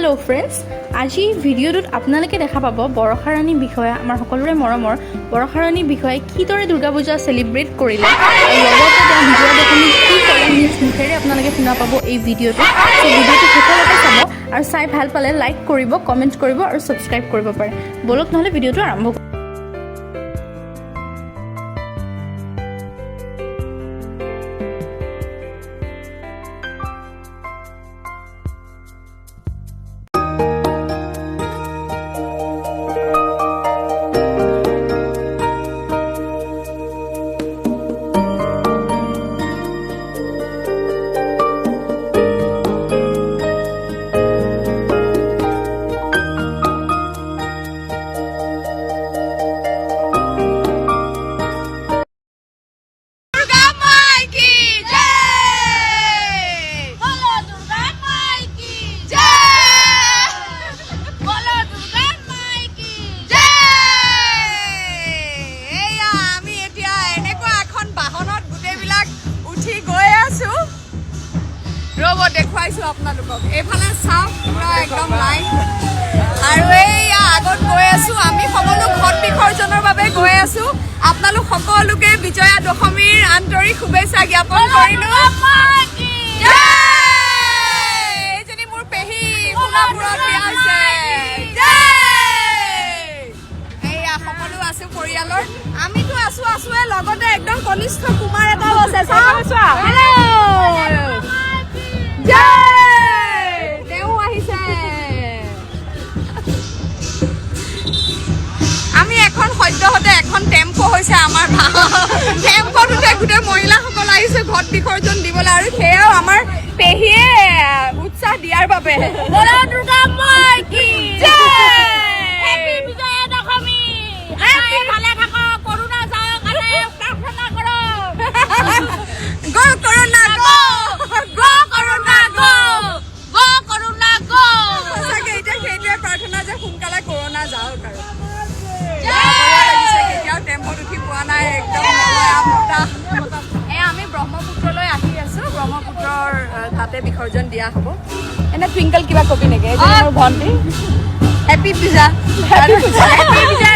Hello' friends, আজি ভিডিঅ'টোত আপোনালোকে দেখা পাব বৰষাৰাণী বিষয়া, আমাৰ সকলোৰে মৰমৰ বৰষাৰাণী বিষয়াই কিদৰে দুৰ্গা পূজা চেলিব্ৰেট কৰিলে আৰু লগতে তেওঁ বিজয়া দশমীত কি কৰে নিজ মুখেৰে আপোনালোকে শুনা পাব এই ভিডিঅ'টো। চ' ভিডিঅ'টো শেষলৈকে চাব আৰু চাই ভাল পালে লাইক কৰিব, কমেণ্ট কৰিব আৰু ছাবস্ক্ৰাইব কৰিব পাৰে। ব'লক নহ'লে ভিডিঅ'টো আৰম্ভ কৰোঁ। দুৰ্গা মাই কি জয়! বলো দুৰ্গা মাই কি জয়! বলো দুৰ্গা মাই কি জয়! এয়া আমি এতিয়া এনেকুৱা এখন বাহনত গোটেইবিলাক উঠি গৈ আছো। ৰ'ব, দেখুৱাইছো আপোনালোকক। এইফালে চাওক, পুৰা একদম লাইন। আৰু এইয়া আগত গৈ আছো আমি। সকলো ঘট বিসৰ্জনৰ বাবে গৈ আছো। আপোনালোক সকলোকে বিজয়া দশমীৰ আন্তৰিক শুভেচ্ছা জ্ঞাপন কৰিলো। জয়! এইজনী মোৰ পেহী, সোণাপুৰত বিয়া হৈছে। জয়! এইয়া সকলো আছো পৰিয়ালৰ। আমিতো আছো আছোৱে, লগতে একদম কনিষ্ঠ কুমাৰ এটাও আছে। চাওক। হেল্ল', জয়! তেওঁ আহিছে। আমি এখন সদ্যহতে এখন টেম্পো হৈছে আমাৰ। টেম্পোটোতে গোটেই মহিলাসকল আহিছে ঘট বিসৰ্জন দিবলৈ আৰু সেয়াও আমাৰ পেহীয়ে উৎসাহ দিয়াৰ বাবে। বলো দুৰ্গা মাই কি জয়! হেপী বিজয়া দশমী। আই ভালে থাকক, কৰোণা যাওক, আই প্ৰাৰ্থনা কৰক। Go corona go, go corona go! Go corona go! সঁচাকে এতিয়া সেইটোৱে প্ৰাৰ্থনা যে সোনকালে কৰোণা যাওক। আৰু ভয় লাগিছে, কেতিয়াও টেম্পত উঠি পোৱা নাই। একদম বতাহ। এয়া আমি ব্ৰহ্মপুত্ৰলৈ আহি আছো। ব্ৰহ্মপুত্ৰৰ তাতে বিসৰ্জন দিয়া হ'ব। এনে টুইংকল, কিবা কবি নেকি? এইজনী মোৰ ভণ্টি। হেপী পূজা, হেপী পূজা, হেপী পূজা।